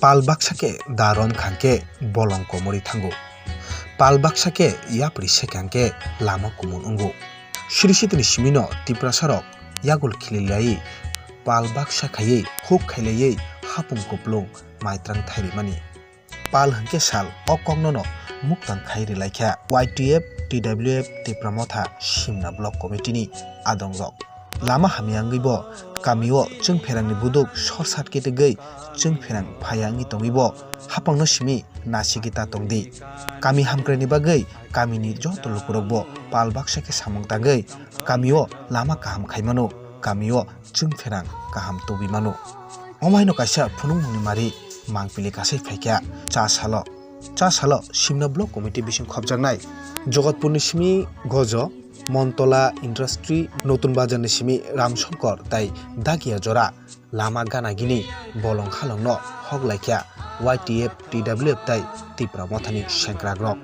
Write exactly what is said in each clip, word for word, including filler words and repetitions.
Pal baksa khe da rom khang khe bolong komorwi thango. Pal baksa khe yapri sekang khe lama kumun wngo. Siri sitini simino Tiprasarok yagul khililaiwi pal baksa khaiwi huk khailaiwi hapung kuplung maitrang thairimani. Pal hwnkhe sal o koknono muktang khai rilaikha Y T F, T W F, Tipra Motha, Simna Block Committee ni adongrok. Lama hamya wngwi bo kamio chwngpherangni buduk sorsat ketwgwi chwngpherang phaiya wngwi tongwi bo hapangno simi nasigwi ta tongdi. Kami hamkraini bagwi kamini joto lukurokbo pal baksa khe samung tangwi kamio lama kaham khaimano, kamio chwngpherang kaham tubui mano. Omo haino kaisa phunukmungni mari mangpili kasai phaikha cha salo. Cha salo Simna Block Committee bising khopjaknai Jogotpurni simi Gojo, Montola Industry, Notun Bazarni simi Ramsongkor tai Dagiya jora lama gana gini bolong halongno hoklaikha Y T F, T W F tai Tipra Mothani sengkrakrok.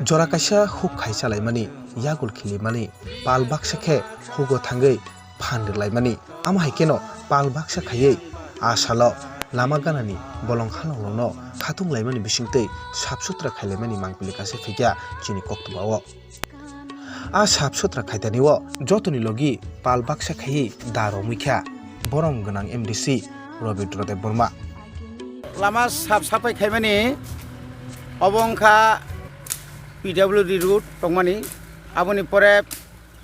Jora kaisa huk khai chalaimani yagul khilimani pal baksa khe hugo thangwi phan rwlaimani. Amo hai kheno pal baksa khaiwi a salo lama ganani bolong halongrokno khatung laimani bisingtwi sap sutra khailaimani mangpili kase phaikha chini koktwmao. A sap sutra khaitani o jotoni logi pal baksa khaiwi da romwi kha borom gwnang M D C Robindra Debbarma. Lama sap sapai khaimani obo wngkha P W D road tongmani, aboni pore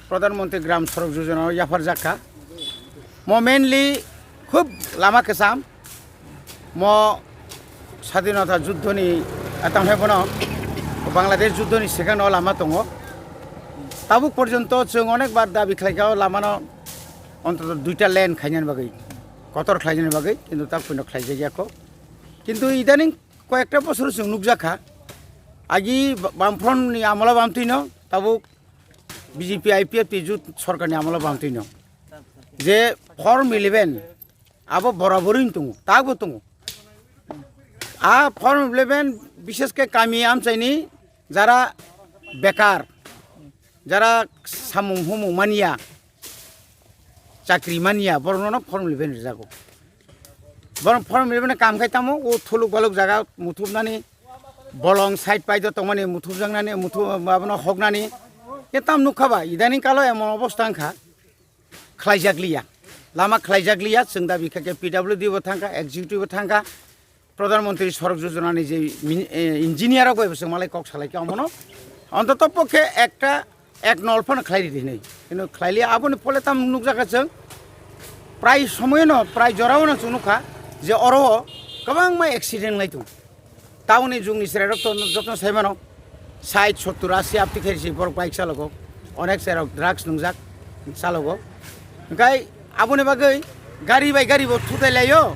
Pradhan Mantri Gram Sadak Yojana o yapharjak kha. Mo mainly khub lama kwcham. Mo Sadinota Juddhoni, ah, tamo hai bono Bangladesh Juddhoni second o lama tongo. Tabuk porjonto chwng onek bar dabi khlaikha o lamano ontoto duita lane khainani bagwi, kotor khlainani bagwi, kintu tabuk poino khlaijakya kho. Kintu idaning koyekta bosor chwng nukjakha, agi ba-, Bamfront ni amolo bamtwino, tabuk B J P I P F T jut sorkarni amolo bamtwino je Form eleven abo borabori wng tongo, tabukbo tongo. A Form eleven bishesh khe kami amchaini jara bekar, jara samung humung manya, chakri manya, borokno Form eleven rijago. Borok Form eleven kam khai tamo o thuluk baluk jaga muthupnani, bolong side paida tongmani muthupjaknani, muthup abono hoknani. Khe tam nukha ba, idaning kalo emon obosta wngkha, khlaijakliya. Lama khlaijakliya, chwng dabi kha khe P W D bo thangkha, executive bo thangkha, Pradhan Mantri Sadak Yojana ni je min-, eh, engineer rok bai bo chwng malai kok salai khe omono. Ontoto pokhe ekta ek nol phano khlai ridi hinwi. Hino khlai liya, aboni phole tam nukjakha chwng. Prai somoyono, prai jorao no chwng nukha je oro o kwbangma accident lai tongo. Town ni jugni chwrairok to jotono sai mano, sait, sottur, asi abti khe si borok bike chalogo, onek chwrairok drugs nungjak chalogo. Hwnkhe aboni bagwi gari bai gari bo thutai laio,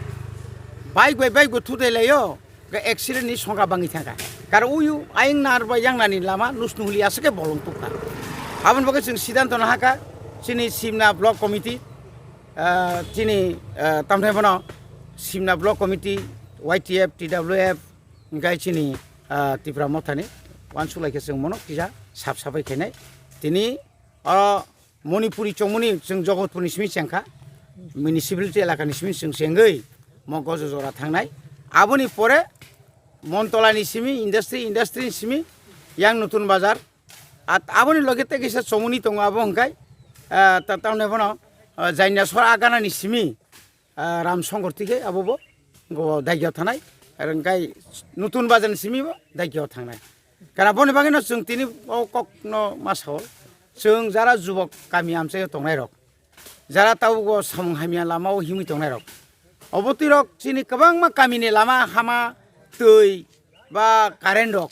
bike bai bike bo thutai laio, hwnkhe accident ni songkha bangwi thangkha. Kar uyu ayang nar bai yang nani lama nus nuhuli aswk khe bolong tukha. Aboni bagwi chwng sidanto nahakha chini Simna Block Committee, ah, chini, ah, tamthai bono Simna Block Committee, Y T F, T W F, hwnkhe chini, ah, Tipra Mothani uansuk lai khe chwng bono kisa sap sapai khainai. Tini o Manipuri chongmani chwng Jogotpurni simi chengkha, municipality elakani simi chwng chengwi mo Gojo jora thangnai. Aboni pore Montolani simi industry, industry ni simi yang Nutun Bazar. At-, aboni loge tei kisa chongmani tongo abo hwnkhe, ah, ta-, tamni bono, ah, Jainasora ganani simi ah, Ram Songkor tike abo bo go daigya thanai, ar hwnkhe Nutun Bazar ni simi bo daigya thangnai. Kana boni bagwi no chwng tini o kok no ma sao, chwng jara jubok kami amchai tongnai rok, jara tabuk o samung hamya lama o himwi tongnai rok, obo twi rok chini kwbangma kami ni lama hama, twi ba current rok,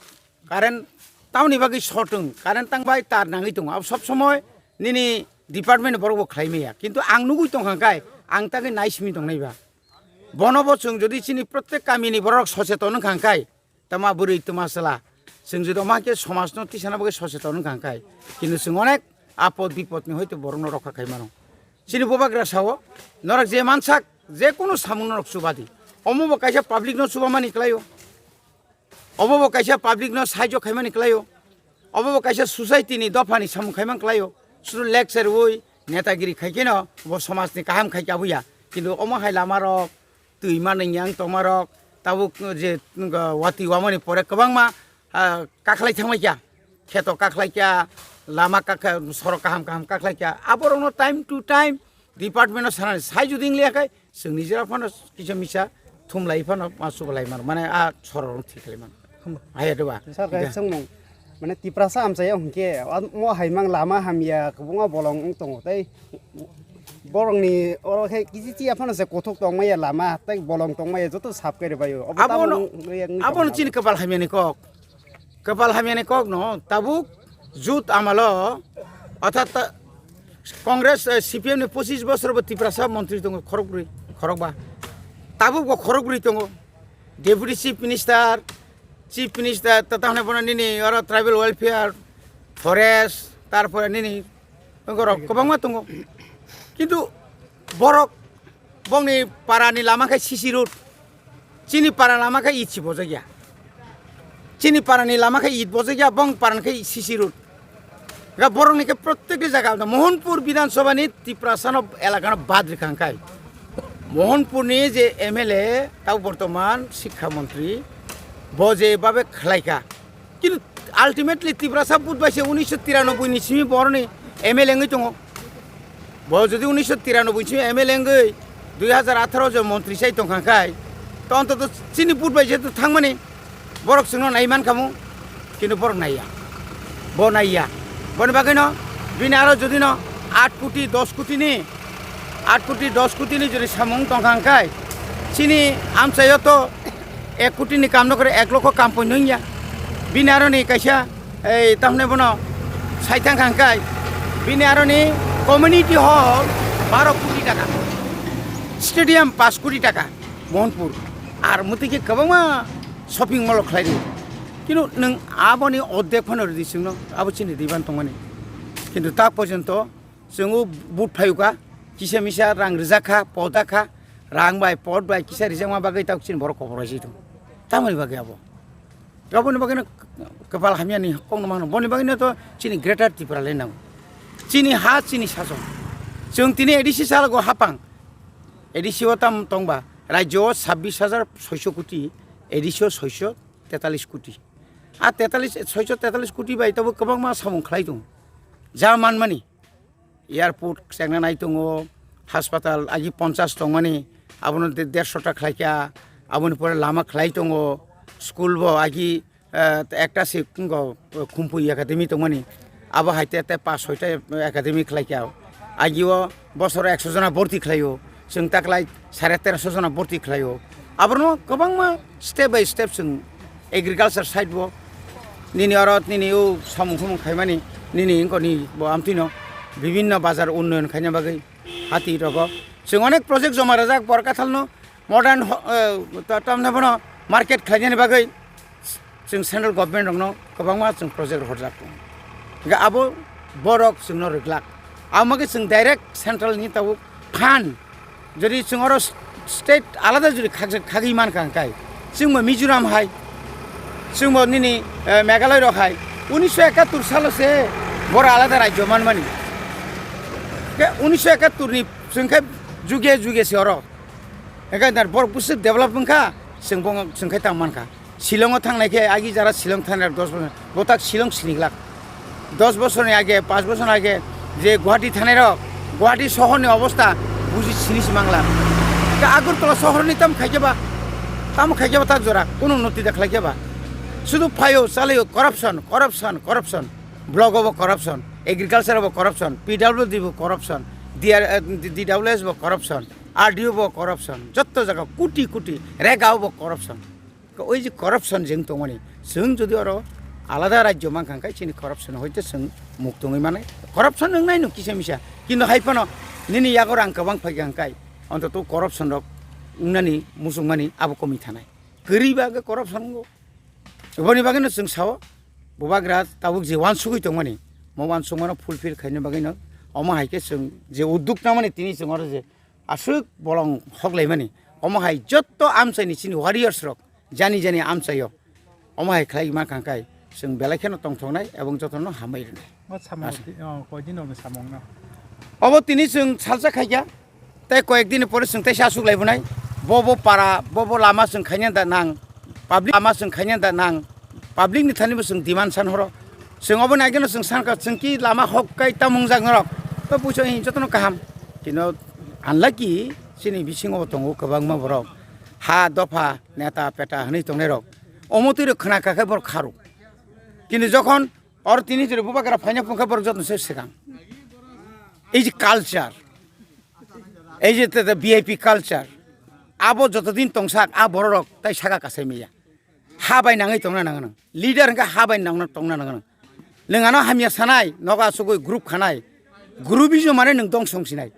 current tamoni bagwi short wng, current tang bai tar nangwi tongo. Abo sob somoi nini department ni borok bo khlai maya. Kintu ang nugwi tongkha khe ang tagwi nai simi tongnai ba. Bono bo chwng jodi chini protek kami ni borok socheton wngkha khe, tama bwrwi tama chwla, chwng jodi omo hai khe somaj no tisana bagwi socheton wngkha khe, kintu chwng onek apod bipod ni hoito borok no rokha khai mano. Chini bubagra sao, norok je mansak, je kunu samung norok chubadi. Omo bo kaisa public no chubamani kwlaio. Obo bo kaisa public no saijo khaimani kwlaio. Obo bo kaisa society ni dopha ni samung khaimani kwlaio. Sudu lecture wi netagiri khai khe no bo somaj ni kaham khai khe abuya. Kintu omo hai lama rok, twi manwi yang tongma rok, tabuk je, uh, wati wamani pore kwbangma, uh, kakhlai thangbai kha, kheto kakhlai kha, lama kakha, sorok kaham kaham kakhlai kha. Aborokno time to time department o sanani sai jodi wng liya khai, chwng nijera phano kisa misa thumlai phano ma chubalai mano, mane a sorok rok thwi khlai mano. Hmm. Hai do ba? Sir, kaisa swngmung. Mane Tiprasa amchai o hwnkhe, o, mo hai mang lama hamya, kwbangma bolong wng tongo tei borokni oro khe kisi chiya phano se kothok tongmaya lama, tei bolong tongmaya joto sap khe rwbaio. Obo abono, tamo wng, wng abono tongma chini kabo. Kwpal hamyani kok. Kwpal hamyani kok no tabuk jut amalo, orthat ta-, Congress, eh, C P M ni pochis bosor bo Tiprasa montri tongo, khorokbrwi, khorokba. Tabuk bo khorokbrwi tongo. Deputy Chief Minister, Chief Minister, ta-, tahone bono nini oro tribal welfare, forest, tarpore nini borok kwbangma tongo. Kintu borok bongni parani lama khe C C road, chini para lama khe it si bojakya. Chini parani lama khe it bojakya, bong parani khe C C road. Ga borokni khe protekti jaga, Mohanpur Bidhan Sabha ni Tiprasa no elaka no bad rikha hwnkhe. Mohanpur ni je M L A, tau bortoman Sikha Montri, bo je babe khlai kha. Kintu ultimately Tiprasa but bai se unisho tiranoboi ni simi boroni M L A wngwi tongo. Bo jodi unisho tiranoboi simi M L A wngwi dui hazar atharo je montri sai tongkha khai, to ontoto chini but bai jeto thangmani borok chwngno nai mankha mu, kintu borok naiya. Bo naiya. Boni bagwino bini aro jodi no aat koti, dos koti ni, aat koti, dos koti ni jodi samung tongkha khai, chini amchaio to ek koti ni kam no kore ek lokho kam poi nungya. Bini aro ni kaisa, ei, tamne bono sai thang khang kai. Bini aro ni community hall baro koti taka. Stadium paanch koti taka, Mohanpur. Ar muti khe kwbangma shopping mall khlai di. Kintu nwng aboni ordek phano ridi chwngno, abo chini diban tongmani. Kintu tak porjonto chwng o but phayuka, kisa misa rang rijak kha, poda kha, rang bai, pot bai kisa rijakma bagwi tak chini borok kopor bai si tongo. Tamoni bagwi abo. Aboni bagwino kwpal hamyani kokno mano. Boni bagwino to chini Greater Tipraland nango. Chini ha, chini sason. Chwng tini A D C salago hapang. A D C o tam tongba. Rajyo o sabbish hajar soiso koti, A D C o soiso tetalis koti. A tetalis, soiso tetalis koti bai tabo kwbangma samung khlai tongo. Ja manmani. Airport chengna nai tongo, hospital agi ponchas tongmani, abono de-, dershota khlaikha, aboni pore lama khlai tongo, school bo agi, eh, ekta se wngkha, Khumpui academy tongmani, abo hai te, te pas soita academy khlaikha, agi o bosoro ekso jona borti khlaio, chwng taklai sare terosho jona borti khlaio. Abono kwbangma step by step chwng agriculture side bo nini oro nini o samung sumung khaimani nini wngkoni bo amtwino bibinno bazar unnoyon khaina bagwi hati rogo chwng onek project joma rwjak Borkathal no modern ho-, eh, ta-, tamni bono market khlainani bagwi. Chwng central government rokno kwbangma chwng project horjak tongo. Hingke abo borok chwngno rwglak. Amo khe chwng direct central ni tabuk phan. Jodi chwng oro s-, state alada jodi khakjak khagwi mankha hingkai, chwngbo Mizoram hai, chwngbo nini, eh, Meghalaya rok hai, unisho ekattor salo se boro alada rajyo manmani. Khe unisho ekattor ni chwng khe juge juge se oro. Hingke nar borok bwswk develop wngkha, chwng bo chwng khe tang mankha. Shillong o thangnai khe agi jara Shillong thangnai rok dos bochor, botak Shillong sini glak. Dos bochor ni age, panch bochor ni age je Guwahati thangnai rok, Guwahati sohor ni obostha buji sini si mangla. Hingke Agartala sohor ni tam khaikhe ba, tamo khaikhe ba tak jora, kunu unnoti da khlaikhe ba. Sudu phaio, chalaio, corruption, corruption, corruption. Block o bo corruption, agriculture o bo corruption, P W D bo corruption, D R, eh, D W S bo corruption. R D O bo corruption, jotto jaga koti koti rega bo corruption. Oi je corruption jeng tongmani, chwng jodi oro alada rajyo mankha hingke chini corruption hoite chwng muk tongwi manai. Corruption wngnai no kisa misa, kintu hai phano nini yago rang kwbang phaikha hingkai, ontoto corruption rok wngnani muchungmani abo komwi thanai. Kwrwi ba hingke corruption wngo. Oboni bagwino chwng sao, bubagra tabuk je wansugwi tongmani, mo wansukmano fulfill khaina bagwino, omo hai khe chwng je udduk namani tini chwng oro je aswk bolong hoklaimani, omo hai jotto amchaini chini warriors rok jani jani amchaio, omo hai khlai mankha hingkai chwng belai kheno tongthoknai ebong jotono hambai rwnai. O samung Asa. Ti-, o, koi din rokni samung no? Obo tini chwng salsa khaikha, tei koyek din ni pore chwng teisa aswk laibonai, Bo bo para, bo bo lama chwng khaina da nang, public lama chwng khaina da nang, public ni thani bo chwng demand san horo. Chwng obo ni ageno chwng sankha, chwng ki lama hok kai tamung jak norok. To puiso hi jotono kaham. Kino unlucky chini bisingo tongo kwbangma borok. Ha dopha, neta peta hwnwi tongnai rok. Omo twi rok khna kakhe borok kharuk. Kini jokhon or tini jore bubagra phaina phungkha borok jotono se swkang. Ei je culture, ei je te, te V I P culture, abo joto din tongsak a borok rok tai saka kasai maya. Ha bai nangwi tongna nangnang. Leader hwnkhe ha bai nangna tongna nangnang. Nwng ano hamya sanai, nogo asugwi group khanai. Groupism mane nwng dong song sinai.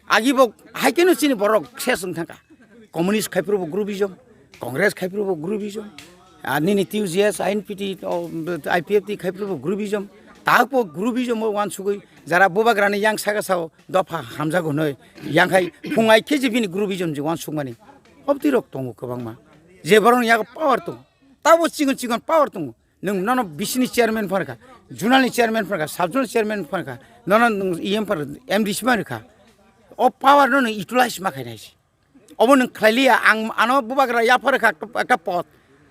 Agi bo hai keno chini borok ses wng thangkha. Communist khai phuru bo groupism, Congress khai phuru bo groupism. Ah, nini T U J S, I N P T, o, I P F T khai phuru bo groupism. Tahok bo groupism bo wansugwi jara bubagrani yang saka sao dopha hamjago hwnwi yang khai phung ai khe je bini groupism je wansukmani. Obtwi rok tongo kwbangma. Je borokni yago power tongo. Tabo chikon chikon power tongo. Nwng nono bisini chairman phan kha, zonal ni chairman phan kha, sub zonal chairman phan kha, nono nwng E M phan, M D C phan kha. O power no nwng utilize ma khainai se. Obo nwng khlai liya, ang ano bubagra yaphar kha ekta, ekta pod.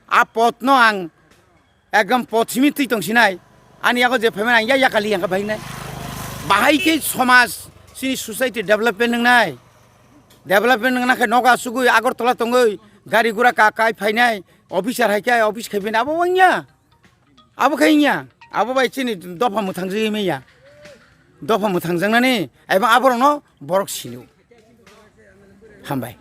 A pod no ang ekdom pod simi twi tong sinai. Ani yago je phaimani ang ya yakali yang kha bhainai. Bahai khe somaj, chini society development wngnai. Development wngna khe nogo asugwi Agartala tongwi gari gura ka kai phainai, officer hai khe office khai phainai, abo wngya. Abo khe wngya. Abo bai chini dopha mwthang jagwi manya. Dopha mwthang jangnani, ebong aborokno borok sino. Hambai.